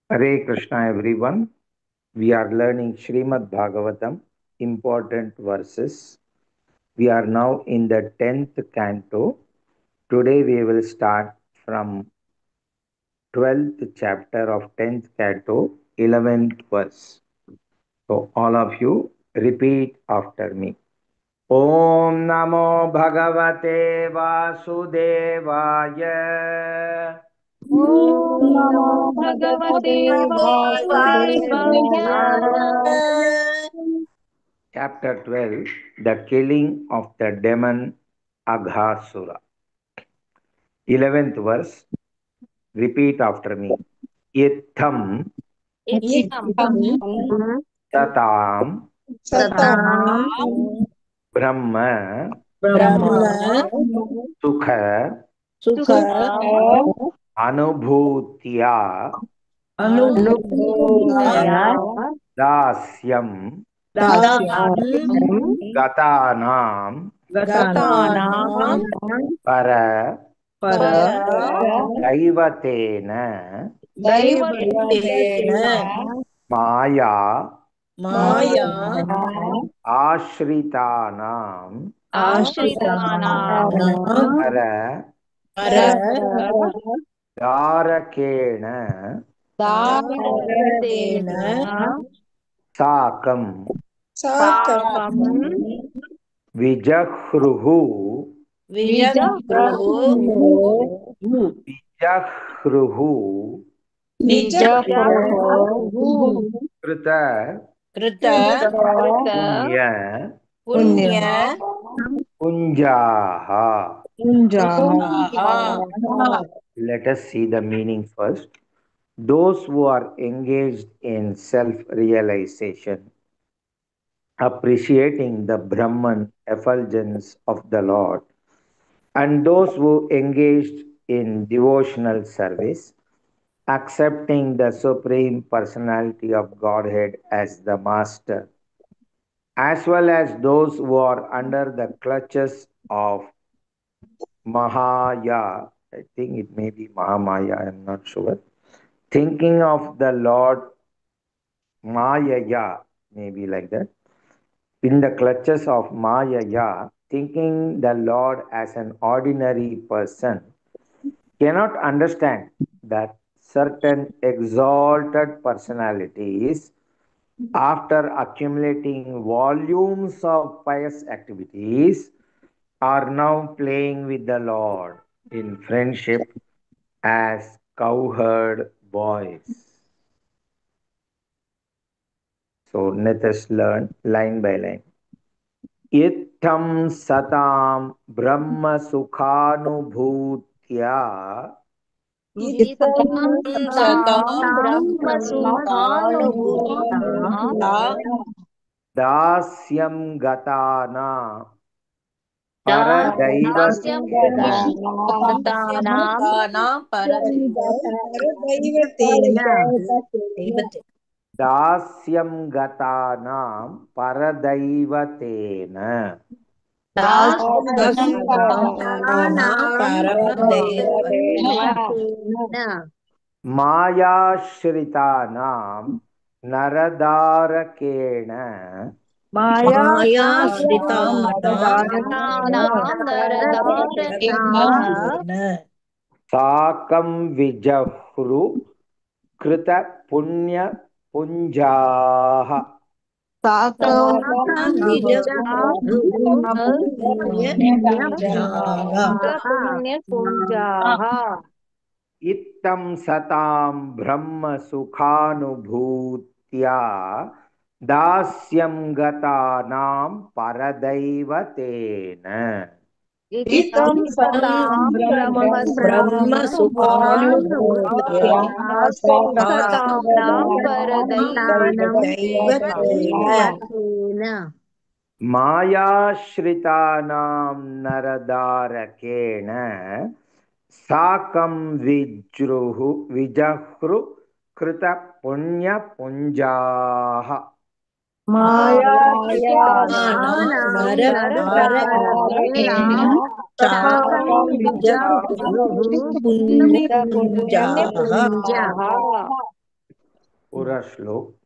Hare Krishna everyone. We are learning Srimad Bhagavatam, important verses. We are now in the 10th canto. Today we will start from 12th chapter of 10th canto, 11th verse. So all of you repeat after me. Om Namo Bhagavate Vasudevaya. Om Namo Bhagavate Vasudevaya. Chapter 12, the killing of the demon Aghasura. 11th verse, repeat after me. Itham Satam Brahma Sukha Anubhutya Dasyam Gatanam Para Daivatena Maya Ashritanam Para Darakena Sakam Vijahruhu Krita Punya Punjaha. Let us see the meaning first. Those who are engaged in self-realization, appreciating the Brahman effulgence of the Lord, and those who engaged in devotional service, accepting the Supreme Personality of Godhead as the Master, as well as those who are under the clutches of Mahaya, I think it may be Mahamaya, I am not sure, thinking of the Lord Mayaya, maybe like that, in the clutches of Mayaya, thinking the Lord as an ordinary person, cannot understand that certain exalted personalities, after accumulating volumes of pious activities, are now playing with the Lord in friendship as cowherd boys. So let us learn line by line. Itham satam brahma sukhanubhutya Itham satam brahma sukhanubhutya dasyam gatana paradaivatena dasyam gatanam paradaivatena mayashritanam naradarakena sakam vijahru krita punya punjaha. Ittam satam brahma sukhanubhutya dasyam gatanam paradaivatena. Ittam satam brahma sukhanubhutya satam paradaivatena mayashritanam naradarakena sakam vijruhu vijahru krita punya punjaha. पूरा श्लोक।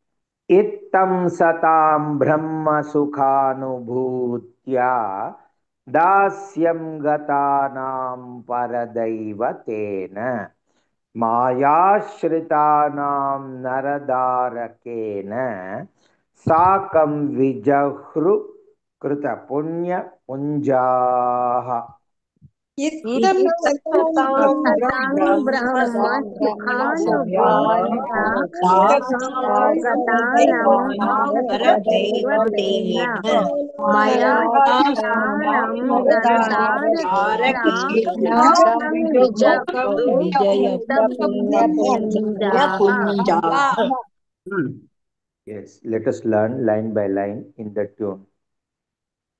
इत्थं सतां ब्रह्म सुखानुभूत्या दास्यं गतानां परदैवतेन मायाश्रितानां नरदारकेन साकं विजह्रु कृतपुण्यपुञ्जाः। इत्थं सतां ब्रह्म सुखानुभूत्या गतानां परदैवतेन मायाश्रितानां नरदारकेण विजयपुण्यपुञ्जाः। Yes, let us learn line by line in the tune.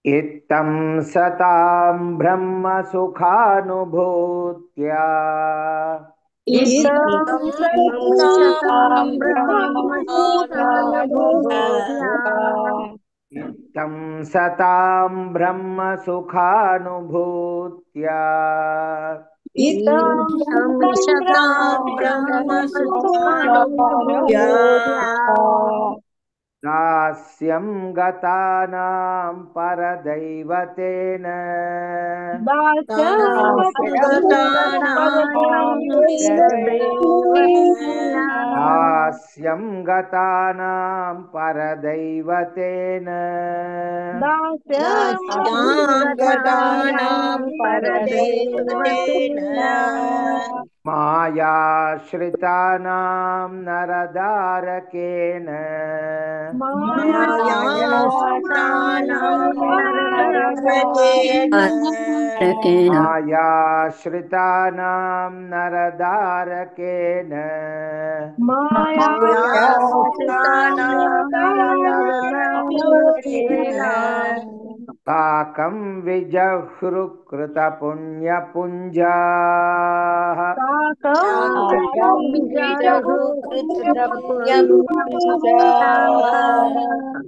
इत्थं सतां ब्रह्म सुखानुभूत्या इत्थं सतां ब्रह्म सुखानुभूत्या इत्थं सतां ब्रह्म सुखानुभूत्या इत्थं सतां ब्रह्म सुखानुभूत्या दास्यं गतानां परदैवतेन दास्यं गतानां परदैवतेन मायाश्रितानां नरदारकेण मायाश्रितानां नरदारकेण काकं विजह्रु कृतपुण्यपुञ्जाः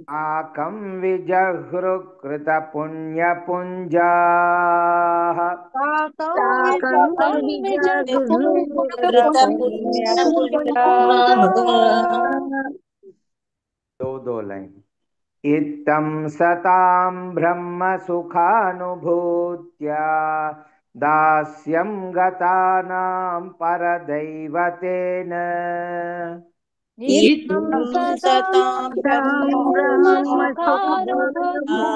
काकं विजह्रु कृतपुण्यपुञ्जाः। दो दो लाइन। इत्थं सतां ब्रह्म सुखानुभूत्या दास्यं गतानां परदैवतेन इत्थं सतां ब्रह्म सुखानुभूत्या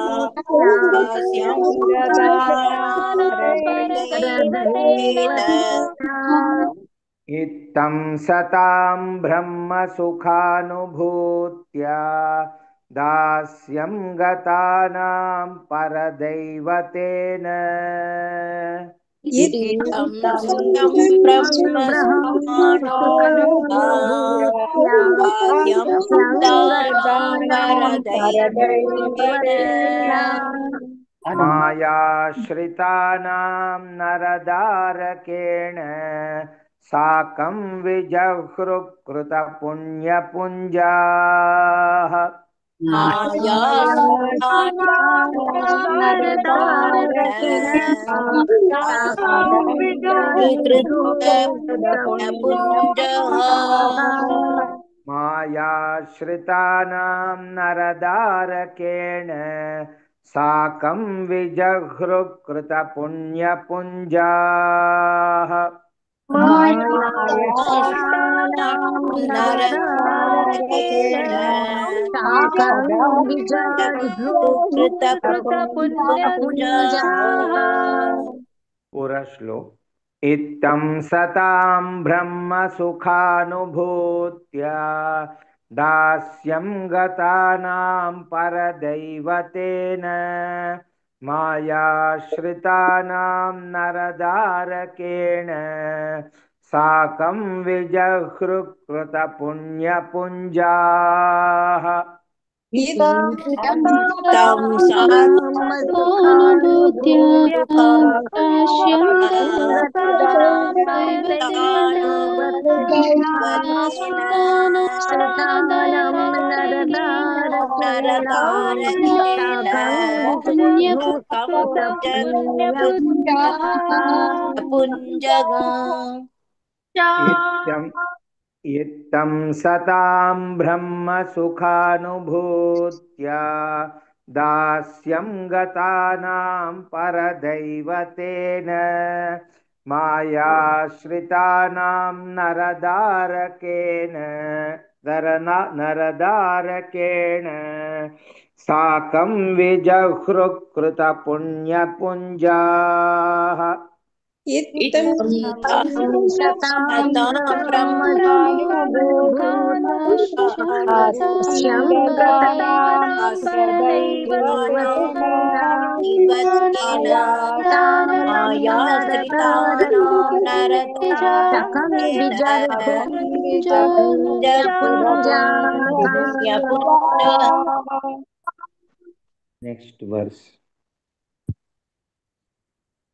दास्यं गतानां परदैवतेन इत्थं सतां ब्रह्म सुखानुभूत्या दास्यं गतानां परदैवतेन इत्थं सतां ब्रह्म सुखानुभूत्या दास्यं गतानां परदैवतेन मायाश्रितानां नरदारकेण साकं विजह्रु कृतपुण्यपुञ्जाः मायाश्रितानां नरदारकेण साकं विजह्रु कृतपुण्यपुञ्जाः। पूरा श्लोक। इत्थं सतां ब्रह्म सुखानुभूत्या दास्यं गतानां परदैवतेन मायाश्रितानां नरदारकेण साकं विजह्रु कृतपुण्यपुञ्जाः। इत्थं सतां इत्थं इत्थं सतां ब्रह्मसुखानुभूत्या दास्यं गतानां परदैवतेन मायाश्रितानां नरदारकेण नरदारकेण साकं विजह्रुकृतपुण्यपुञ्जाः। इत्थं सतां Next verse.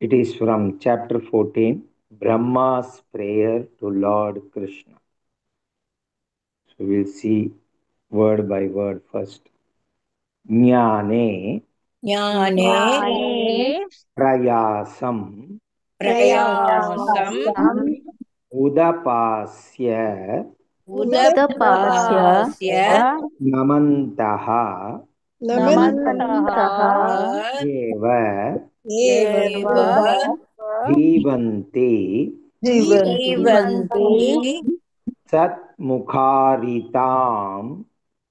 It is from chapter 14, Brahma's prayer to Lord Krishna. So we'll see word by word first. Jnane ज्ञाने prayasam प्रयासम् udapasya उदपास्य namantah नमन्तः eva एव जीवन्ति जीवन्ति सत्मुखारितां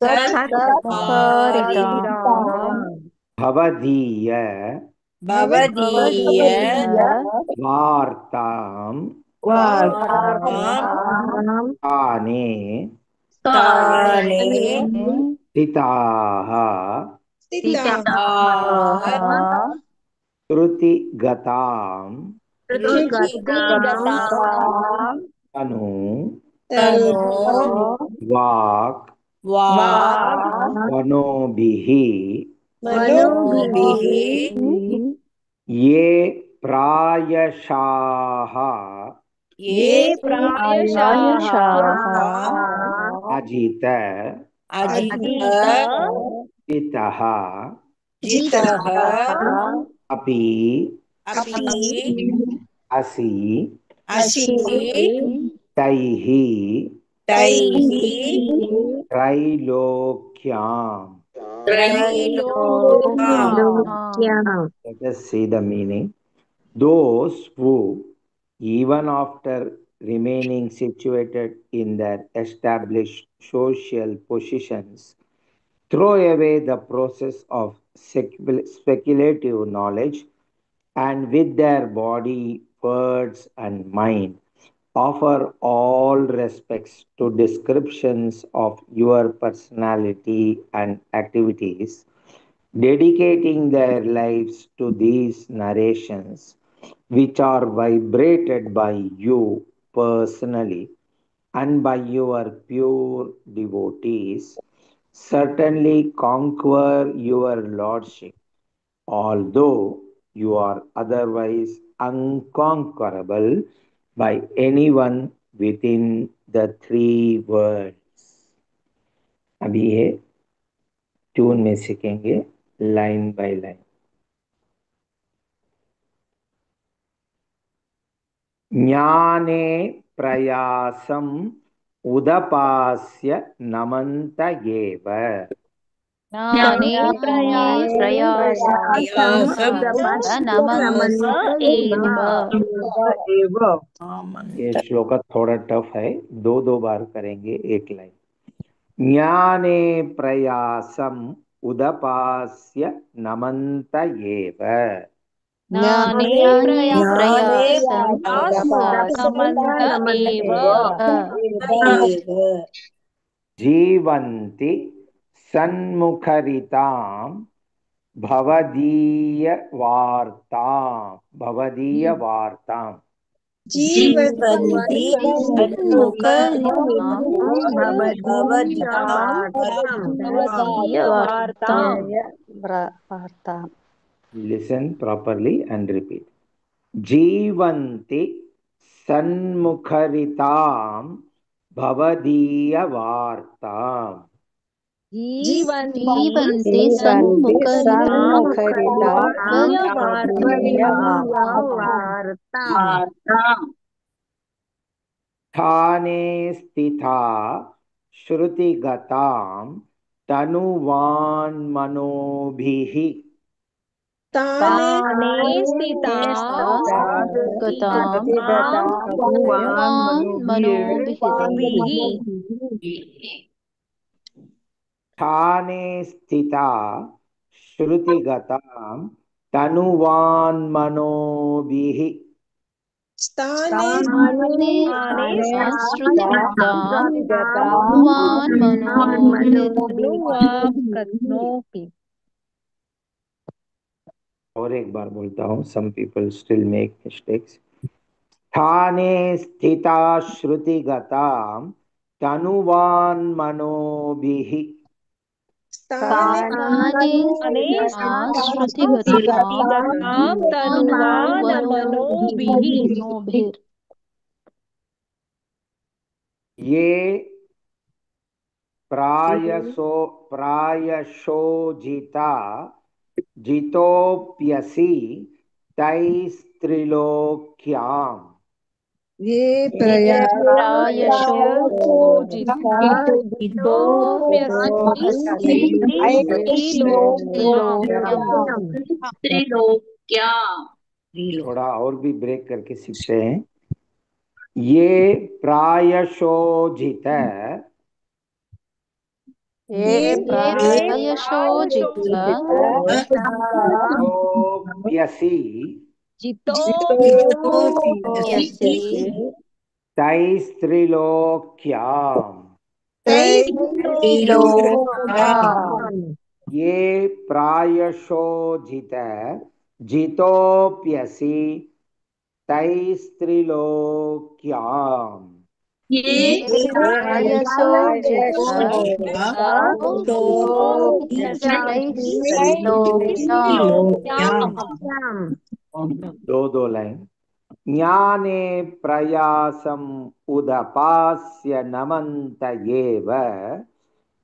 सत्मुखारितां भवदीय भवदीय वार्तां वार्तां ताने स्थाने स्थिताः स्थिताः श्रुतिगतां श्रुतिगतां तनु तनु वाक् वाक् मनोभिः मनोभिः ये प्रायशाः ये प्रायशाः अजित अजित जितः जितः अपि अपि असि असि तैः तैः त्रैलोक्याम्। त्रैलोक्याम्। Let us see the meaning. Those who, even after remaining situated in their established social positions, throw away the process of speculative knowledge and with their body, words, and mind offer all respects to descriptions of your personality and activities, dedicating their lives to these narrations, which are vibrated by you personally and by your pure devotees, certainly conquer your lordship, although you are otherwise unconquerable by anyone within the three worlds. अभी ये tune में सीखेंगे line by line. ज्ञाने प्रयासम उदपास्य नमन्त एव। ज्ञाने प्रयासं नमन्त एव। ये श्लोक थोड़ा टफ है, दो दो बार करेंगे एक लाइन। ज्ञाने प्रयासम उदपास्य नमन्त एव। ज्ञाने प्रयासं नमन्त एव। जीवन्ति सन्मुखरितां भवदीय वार्तां भवदीय वार्तां। जीवन्ति सन्मुखरितां भवदीय वार्तां। Listen properly and repeat. जीवन्ति सन्मुखरितां भवदीय वार्तां। जीवन्ति सन्मुखरितां वार्तां। स्थाने स्थिता श्रुतिगतां तनुवान् मनोभिः। स्थाने स्थिता गतां मनोभिः। स्थाने स्थिता श्रुतिगतां तनुवान् मनोभिः। स्थाने श्रुतिगतां तनुवान् मनोभिः। और एक बार बोलता हूँ, some people still make mistakes. स्थाने स्थिता श्रुतिगतां तनुवान् मनोभिः। स्थाने श्रुतिगतां तनुवान् मनोभिः। ये प्रायसो प्रायशोजिता जितोप्यसि तैस्त्रिलोक्याम्। ये प्रायशो जितोप्यसि त्रिलोक्याम्। थोड़ा और भी ब्रेक करके सीखते हैं। ये प्रायशोजित, ये प्रायशोजित जितोप्यसि जितोप्यसि तैस्त्रिलोक्याम्। ये प्रायशोजित जितोप्यसि तैस्त्रिलोक्याम्। ये प्रायशोजित तैस्त्रिलोक्याम्। दो दो लाइन। ज्ञाने प्रयासम् उदपास्य नमन्त एव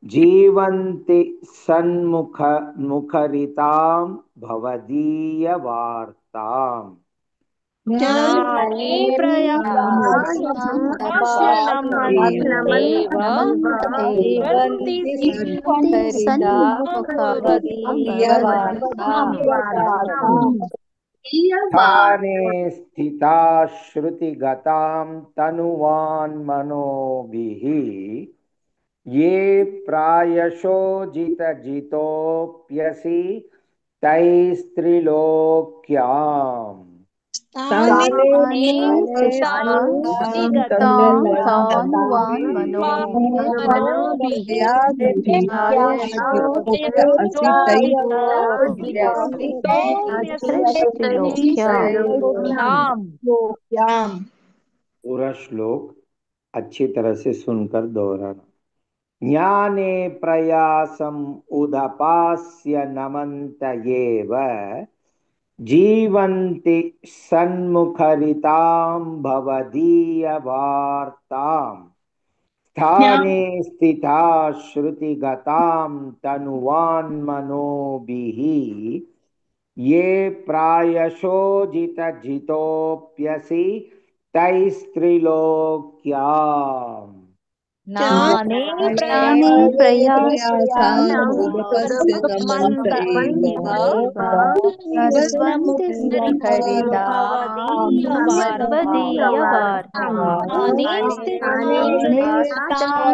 जीवन्ति सन्मुख मुखरितां भवदीय वार्ताम्। ज्ञाने प्रयासम् नमन्त एव सन्मुखरितां स्थाने स्थिता श्रुतिगतां तनुवान् मनोभिः। ये प्रायशो जितजितोप्यसि तैस्त्रिलोक्याम्। स्थाने स्थितां तनुवान् मनोभिः त्रिलोक्याम्। पूरा श्लोक अच्छी तरह से सुनकर दोहराना। ज्ञाने प्रयासम् उदपास्य नमन्त एव जीवन्ति सन्मुखरितां भवदीय वार्ताम्। स्थाने स्थिता श्रुतिगतां तनुवान् मनोभिः। ये प्रायशो जितजितोप्यसि तैस्त्रिलोक्याम्। ज्ञाने ज्ञाने प्रयासान् नमन्त एव जीवन्ति भवदीय वार्ताम्।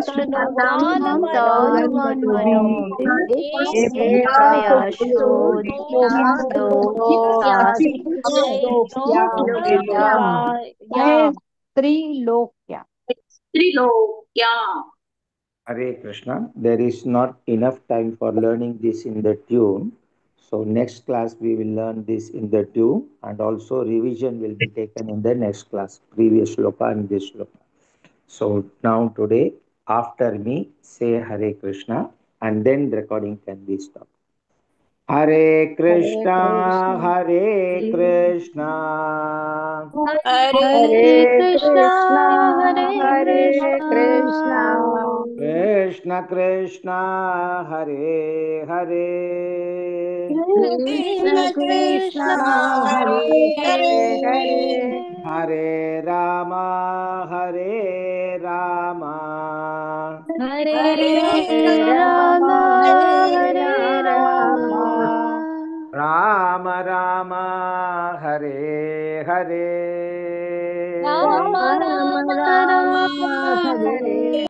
स्थितां तनुवान् मनोभिः प्रयासो जितोऽप्यसि त्रिलोक्या। त्रिलोक्याम्। Hare Krishna, there is not enough time for learning this in the tune. So next class we will learn this in the tune, and also revision will be taken in the next class, previous shloka and this shloka. So now today, after me, say Hare Krishna, and then recording can be stopped. Hare Krishna, Hare Krishna, Hare Krishna Hare Krishna Krishna Krishna, Hare Hare, Krishna Krishna Hare Hare Hare Rama, Hare Rama. Hare Hare Rama Hare Hare Rama Rama. Rama Rama Hare Hare. Rama Rama Rama Rama Hare.